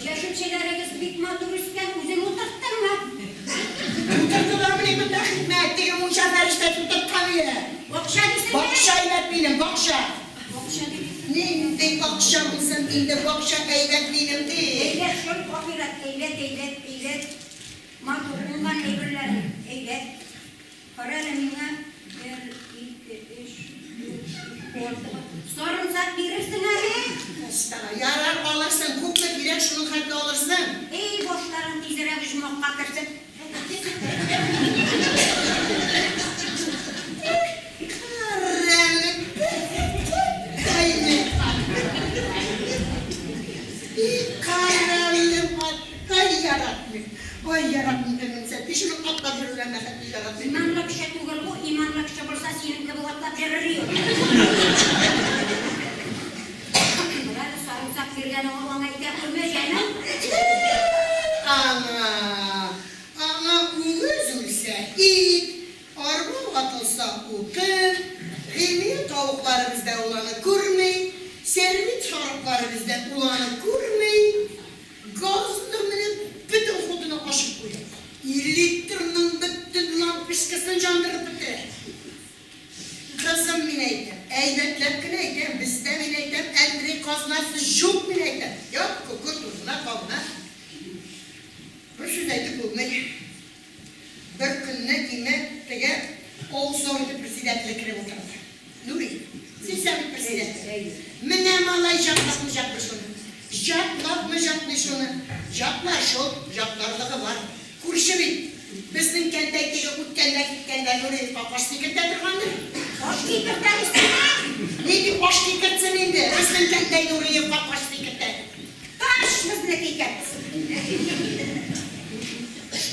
Яшелчәләрегез бик матур үскән, үзең утырттыңмы? Утырттылармыни монда хикмәт, теге мунча фәрештәсе утырткан иде. Бакча дисеңме? Бакча әйбәт минем, бакча. Бакча дип. Нинди бакча булсын инде, бакча әйбәт минем, ди. Әйбәт шул, ахирәт, әйбәт, әйбәт, әйбәт. Матур, уңган әйберләрең, әйбәт. Кара әле миңа, бер, ике, өч, дүрт, биш, алты. Сарымсак бирерсең әле? Әстәга, ярар, алырсың, күпме кирәк, шуның хәтле алырсың. Эй, башларың тизрәк оҗмахка керсен. Кара әле, тәтәйне. И кара әле, атай яратмый. Ай, яратмый икән Минсәт, ишеген атлап йөрүләренә хәтле яратмый. Иманлы кеше түгел бу, иманлы кеше булса, синең кебек атлап йөрер юк. Менә сарымсак биргән аңа әйтә күрмә, җаным. Аңа, аңа үгез үлсә, ит, арба ватылса, утын, Гыйльмия тавыклары бездә ул аны күрми, Сәрвит сарыклары бездә ул аны күрми. Газны менә бөтен ходына ачып куя. Электрның бөтен лампочкасын җандырып бетерә. Кызым, мин әйтәм, әйбәтләп кенә әйтәм, бездә, мин әйтәм, Әндрей казнасы җук, мин әйтәм. Як, күкерт тузына кабына. Бер сүз әйтеп булмый. Бер көнне име теге авыл советы председателе кереп утырды. Нури, сельсовет председателе. Менә малай җатлапмы җатлый шуны. Җатлапмы җатлый шуны. Җатлар шул, җатларлыгы бар. Күрше бит. Безнең кәнтәй теге үткәндә киткәндә Нуриевка аш сикертә торгандыр. Аш кикертә дисеңме? Нинди аш кикертсен инде, безнең кәнтәй Нуриевка аш сикертә. Таш безне кикерт!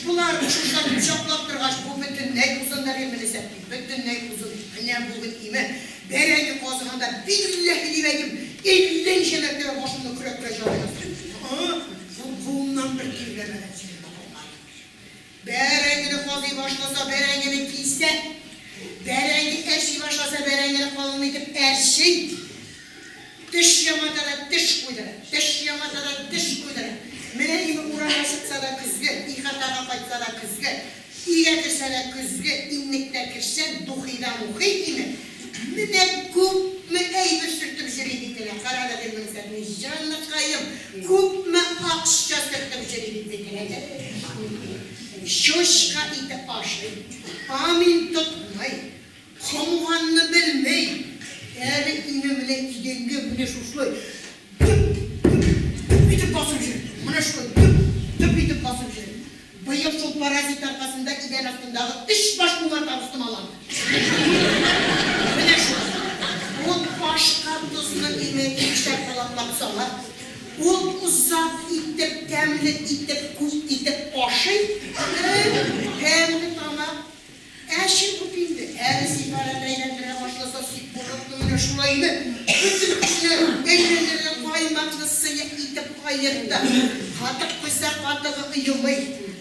Болар шушылай кочаклап торгач, бу бөтенләй узын да бирмәде Сәпти, бөтенләй узын. Менә бүген име, бәрәңге казыганда, билләһи дип әйтим, 50 нче мәртәбә башымны көрәк белән чабып яздым. Куркуымнан бер тирләмәгән җирем калмады. Бәрәңгене казый башласа, бәрәңгене кисә, бәрәңге әрчи башласа, бәрәңгене калын итеп әрчи. Теш яңата да теш куйдыра, теш яңата да теш куйдыра. Менә инде урамга чыкса да көзге, ихатага кайтса да көзге, өйгә керсә дә көзге, иннектә кершән, духида мухи име. Менә күпме әйбер сөртеп җөри бит әнә, карады Гыйльменисәтнең, җаныкаем, күпме акча сөртеп җөри бит бит әнә. Чучка ите ашый, амин тотмый. Комганны белми. Әле ине менә идәнгә менә шушылай дөп-дөп-дөп итеп басып йөри. Менә шулай дөп-дөп итеп басып йөри. Быел шул паразит аркасында идән астындагы өч баш умартабыз томаланды. Менә шулай. Ул ашка тозны име икешәр калаплап сала. Ул озак итеп, тәмле итеп, күп итеп ашый. Тәмле тамак. Әче күп инде, әле сигарет әйләндерә башласа, сикоротны менә шулай инде, бөтен көченә әйләндерә, каймакны сыек итеп аерды. Катык куйса, катыгы оемый,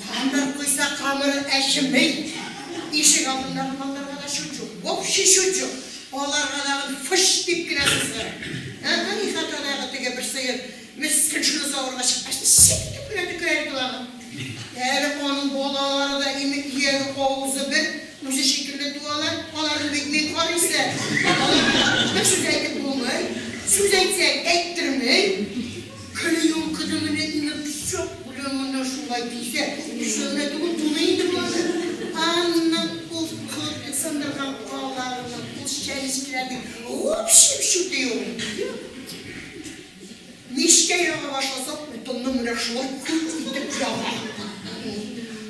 камыр куйса, камыры әчеми. Ишек алдындагы малларга да чут юк, вообще чут юк. Аларга тагын фыш дип кенә сызгыра. Әһә, ихатадагы теге бер сыер Мескен шуны савырга чыккач, ничек итеп кенә төкерә бит ул аны. Әле аның балалары да име ияге авызы бер, үзе шикелле туалар, аларны бит мин карыйсы. Аларга бер сүз әйтеп булмый, сүз әйтсәң, әйттерми. Клеенкада менә име пычак белән менә шулай кисә. Кисә генә түгел, туный инде бу аны. Аннан ул сындырган каларның, ул чәнечкеләрнең вообще чүте юк. Мичкә яга башласа, утынны менә шулай күп итеп яга.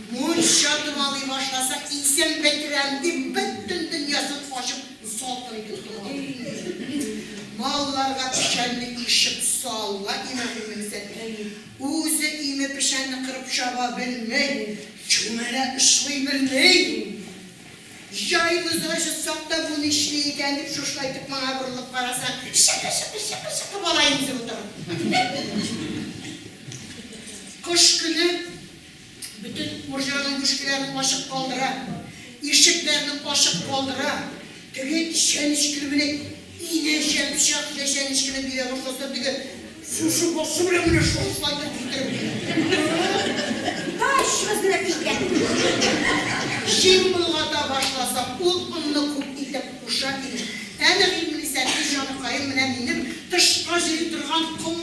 Мунча томалый башласа, исем бетерәм дип, бөтен дөньясын ачып, салкын итеп томалый. Малларга печәнне ишеп сала, имәгыймнсәтне. Үзе име печәнне кырып чаба белми, чүмәлә очлый белми. Җайлы җай чакта бу нишли икән дип шушылай итеп моңа борылып карасаң, чыкы-чыкы-чыкы-чыкы бала имезеп утыра. Кыш көне бөтен морҗаның түшкеләрен ачык калдыра, ишекләрне ачык калдыра. Теге чәнечкеле менә инә чәпчак я чәнечкене бирә башласа, теге. Шушы башы белән менә шартлатып китереп бирә. Тач кызны икән. Җим болгата башласа, ул онны күп итеп куша, имеш. Әнә Гыйльменисәтти җаныкаем менә минем тышка җыри торган ком.